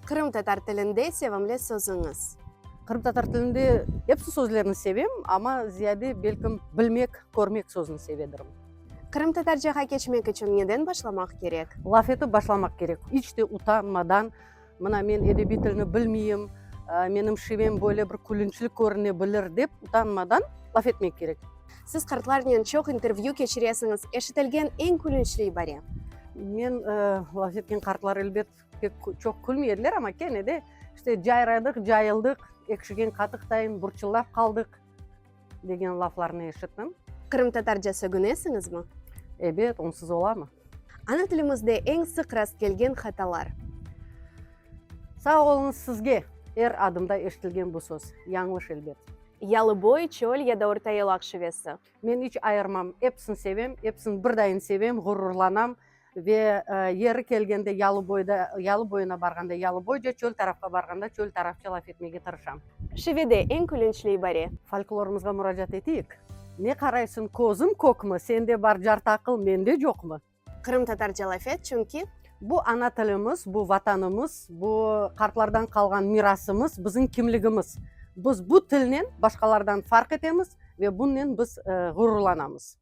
Qırımtatar tilinde sevimli sözüñiz? Qırımtatar tilinde episi sözlerni sevem, amma ziyade belkim bilmek, körmek sözüni sevedirim. Qırımtatarcağa keçmek içün neden başlamaq kerek? Laf etip başlamaq kerek. İç de utanmadan, mına men edebiy tilni bilmeyim, menim şivem böyle bir külünçli körüne bilir dep utanmadan laf etmek kerek. Siz qartlarnen çoq intervyü keçiresiñiz, eşitilgen eñ külünçli ibare? Men laf etken qartlar elbet pek çoq külmey ediler, amma kene de işte cayradıq, cayıldıq, ekşigen qatıqtayın burçıllap qaldıq degen laflarnı eşittim. Qırımtatarca sögünesiñizmi? Ebet, onsız olamı? Ana tilimizde eñ sıq rastkelgen hatalar. Sağ oluñız sizge! Er adımda eşitilgen bu söz, yañlış elbet. Yalıboy, çöl ya da ortayolaq şivesi. Men iç ayırmam, episini sevem, episini birdayın sevem, ğururlanam ve yeri kelgende Yalıboyda, yalı boyuna barğanda yalıboyca, çöl tarafqa barğanda çöl tarafça laf etmege tırışam. Şivede eñ külünçli ibare. Folklorımızğa muracaat eteyik. Ne qaraysın, közüm kökmi, sende bar cartı aqıl, mende coqmı? Qırımtatarca laf et, çünki. Bu ana tilimiz, bu Vatanımız, bu qartlardan qalğan mirasımız, bizim kimligimiz. Biz bu tilnen başqalardan farq etemiz ve bunnen biz ğururlanamız.